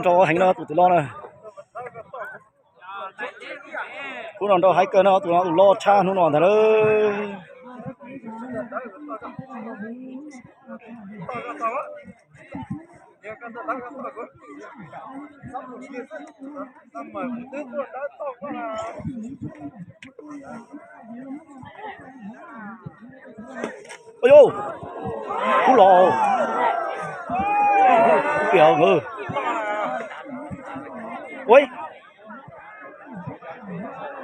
Nrau heev no tus twm loj na. Hnub no nrau heev kawg no, tus no tus loj tshaj hnub no ntag lauj. Ua, kub los, kub piam. Ua,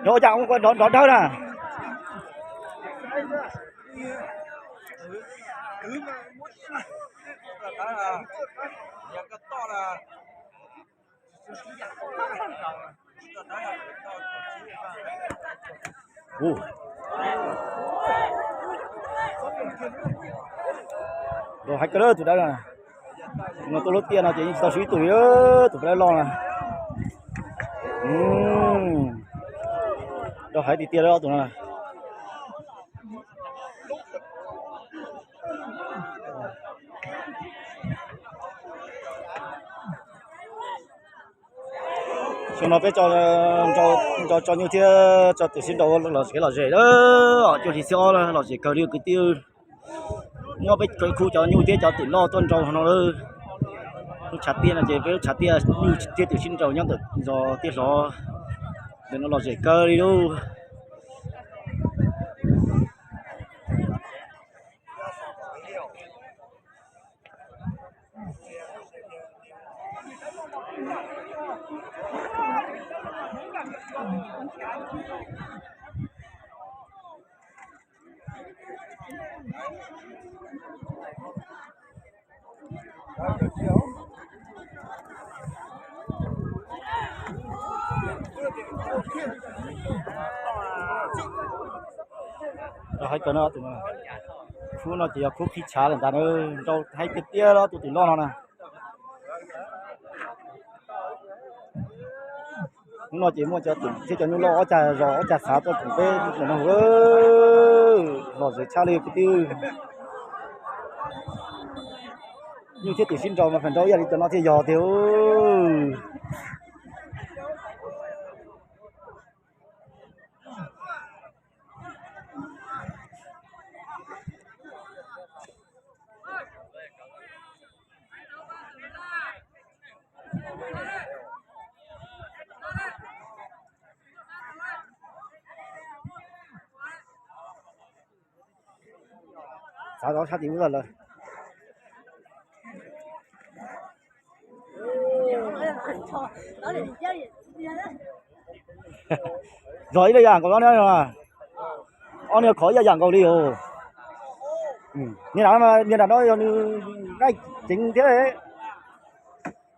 yog ua cas nrov dawb na. Nrau heev kawg tus dawb na. Tus no tuaj lub tiaj no ces yeej tsis tau swb ib tug li, tus dawb loj na. Nrau heev tiag tiag li tus no. Xyoo no peb tso nyuj thiab tso twm sib nrau los kev lom zem, cuaj hli xiab ob lom zem kawg li kwv tij. Muab peb khub cov nyuj thiab cov twm loj tuaj nrau no lawm. Lub tshav tiaj no ces peb lub tshav tiaj nyuj thiab twm sib nrau nyob ntawm zos tiaj hlo. Ntawm no lom zem kawg li lauj. Nrau heev kawg no, khub no ces yog khub qhib tshav lawm ntag na, nrau heev tiag tiag li tus twm loj no na. Hnub no ces muaj cov twm thiab cov nyuj loj ob cag zos ob cag xav tuaj koom peb ntawm no, lom zem tshaj li kwv tij. Nyuj thiab twm sib nrau mas feem nrau ib yam li cov no thiaj yog tiag. Xav zov sab tim ub lawm. Zog ib leeg yam nkaus, ob niag khov ib yam nkaus li os. Niag nram no yog nws nqaij ceev thiab.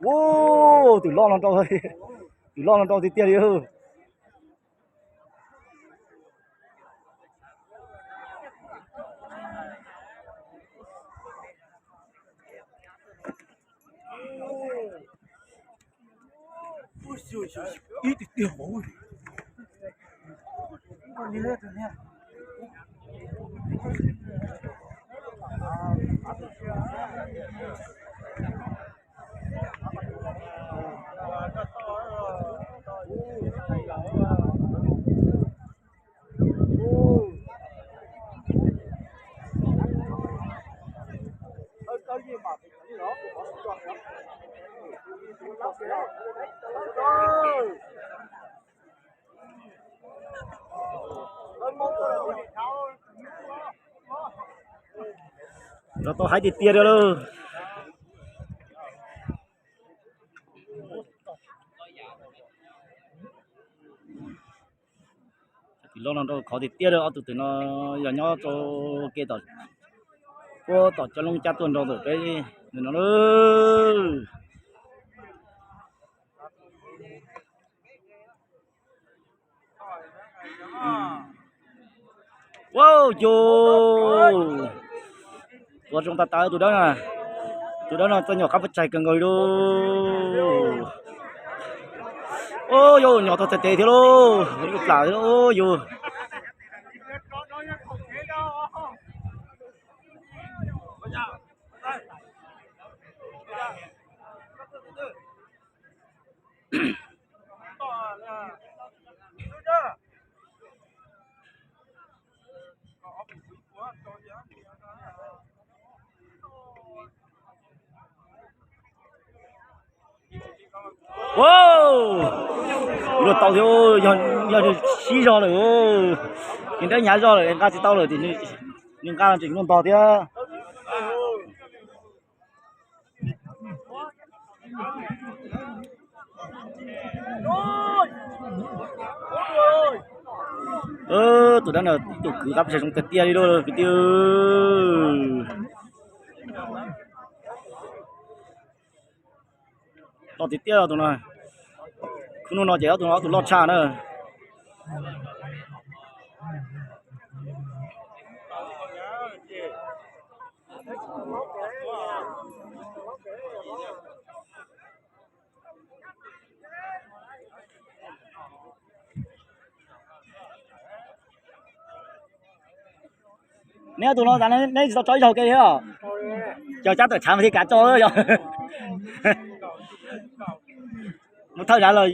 Ua, twm loj no nrau, twm loj no nrau tiag tiag li. Nrau tau heev tiag tiag li lauj. Twm loj no nrau khov tiag tiag li, ob tug twm no yog nyob rau ke tom, puag tom cov loob cab tuaj nrau ntawm peb ntawm no lauj. Ua, yus, tua zoo tas tas tus dawb na. Tus dawb no txoj nyuam qab puab tsaig kawg nkaus li lauj. Ua, yus, nyom tau txhais tes thiab lauj, ib plam thiab lauj yus. Luag tau thiab, yog sib zog lawm. Nws nrab hnyav zog lawm, nqa tsis tau lawm ces nws nqa tseem luag ntog thiab. Tus dab no tus kwv qab pes tsawg zoo tiag tiag li lauj kwv tij. Loj tiag tiag tus no. Khub no ces ob tug no ob tug loj tshaj na. Neb tus no tas neb tsis tau tso ib zaug ke thiab. Cov cab tawm tshav mas thiaj kav tso yog. Mus thawj dav los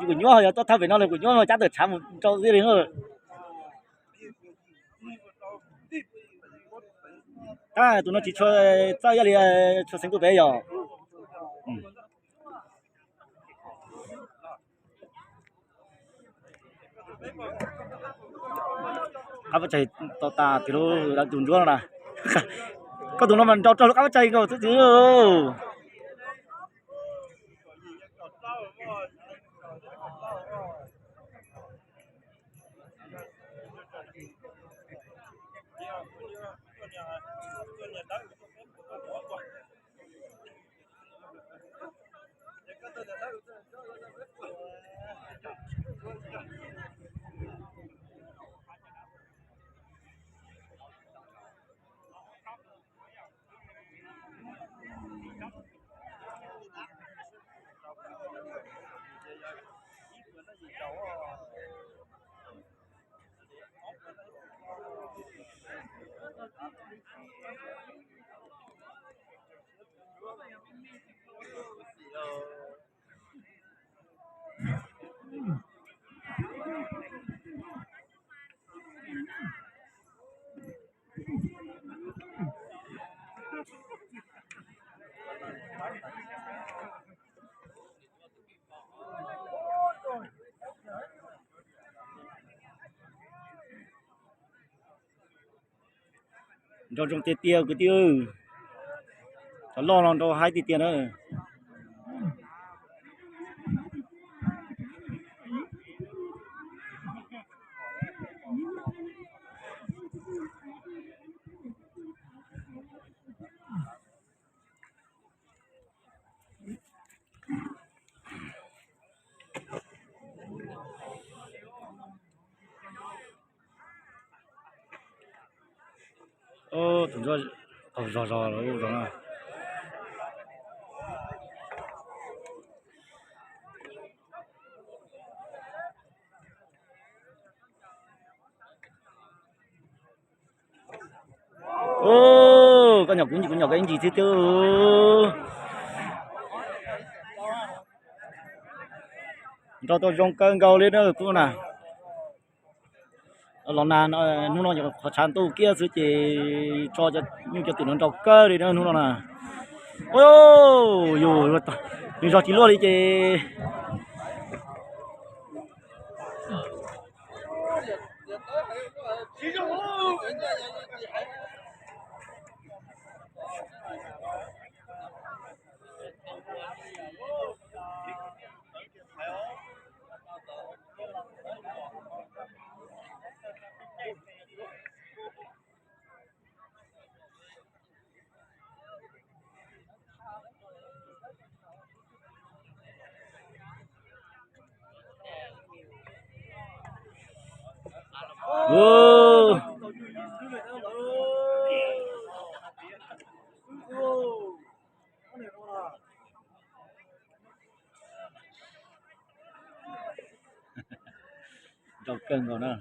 kuv nyuaj, yog tuaj thawj pem no los kuv nyuaj, cab tawm tshav mus rau xwb li. Tab tus no tsis tshua txawj ib yam li tshua xeev tuaj pem yog. Qab pab tsaig to tas tiag lauj, tus ntsuab no na. Koj tus no mas nrau rau lub qab pab tsaig nkaus xwb tiag. Nrau zoo tiag tiag kwv tij, cov loj no nrau haib tiag tiag na. Tus ntsuab qaug zog zog los ub zog na. Koj nyom kuv ntsis, kuv nyom koj ib ntsis thiab twb. Nrau tau zoo kawg nkaus li na kuv na. Los nag hnub no qhov tshav ntuj kiab xwb ces tso nyuj cov twm no nrau kawg li na hnub no na. Yus nws zog tsis luaj li ces Nrau kawg nkaus na.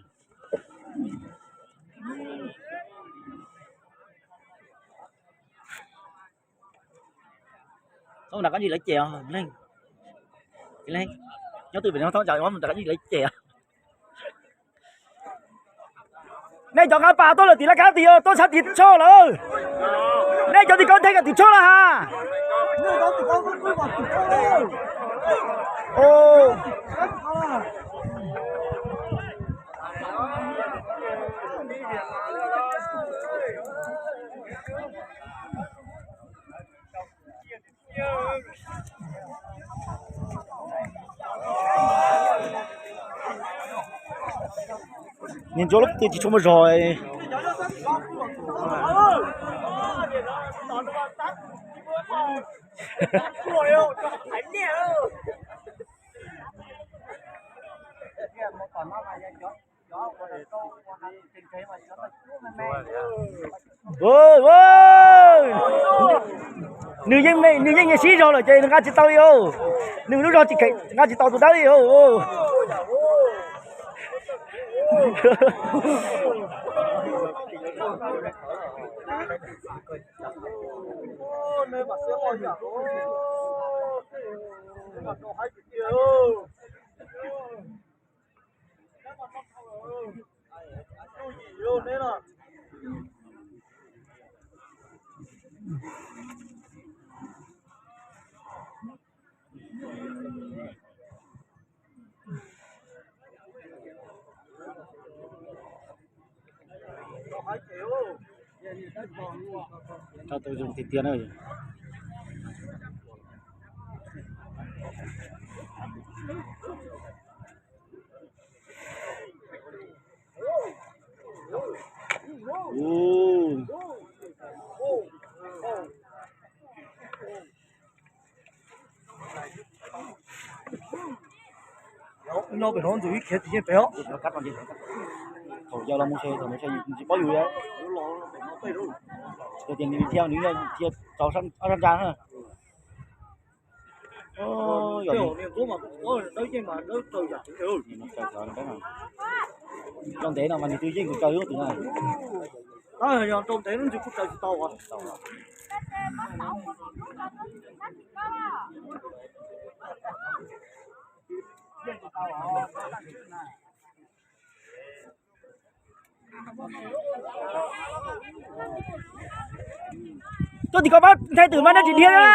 Txhob nrog koj ntsis lawv cem os leej. Nyob twg pem no txhob ntshav, mus rov qab ib lawv cem. Nej cov nqa pas tuaj lawm tim laj kab tid, tuaj txhab tim tshoj lawm. Nej cov tim ko nthe kom tim tshoj lawm has. Niag ntsuab lub twg tsis tshua muaj zog. Nws yeej, nws yeej sib zog lawm ces nws nqa tsis tau li os. Nws lub zog tsis kheev nqa tsis tau tus dawb li os. Tau tus zoo tiag tiag na. No pem no ntxim ib khiav tsis yeej pem os. Thaum yau los mus se, thaum mus se tsis paub yus. Yog tias nws thiab nws thiaj tau ob sab ntsa na. Rau ntev no mas nws twb yeej kuv raws lub twg na. Yog rau ntev lub ntsws kuj raws tsis tau. Tuaj tim ko pab nthe twm mas nej tsis dhia na.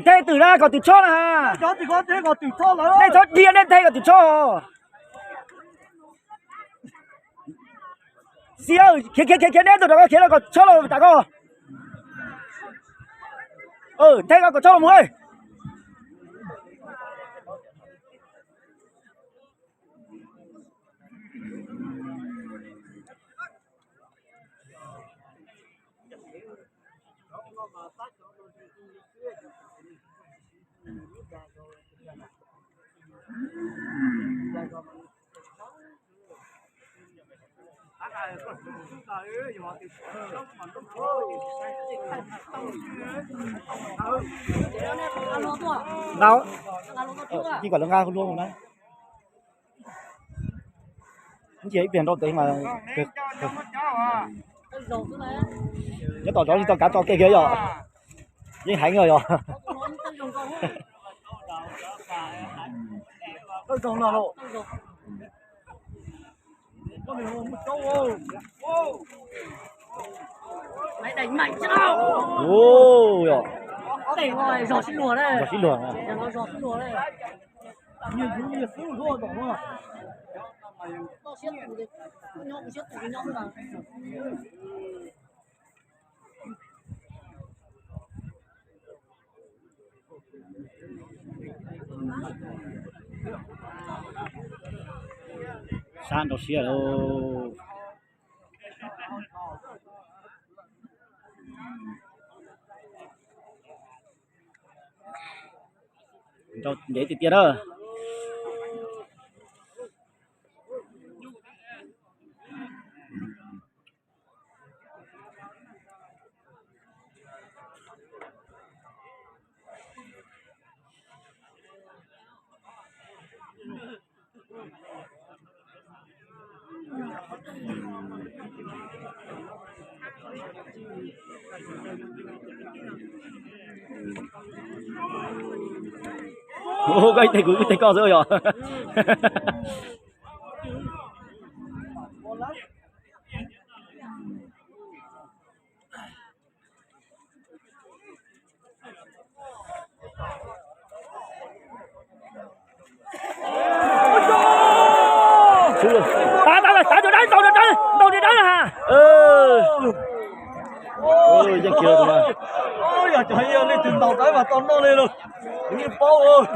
Nthe twm na kom twm tshoj na. Nej txhob dhia, nej nthe kom twm tshoj. Xib, khiav khiav khiav khiav, neb tus rau koj khiav los kom tshoj los tas koj. Nthe koj kom tshoj los mus. Nqa, ib kom lawv nqa luaj na. Ntsia ib pliag nrau ntev mas nyob tom zov tsis tau kav tso kiag kiag yom. Yeej heev os yog. Ua yog, zog sib luag. Sab nrau siab lauj. Nrau ntev tiag tiag na. Koj ib teg kuv ib teg koj xwb yog. Tav, tav, tav cov dawb, ntaus cov dawb, ntaus cov dawb ha. Yeej kiag. Yog cov leej twg ntaus dawb mas tau noj li lauj. Yeej paub.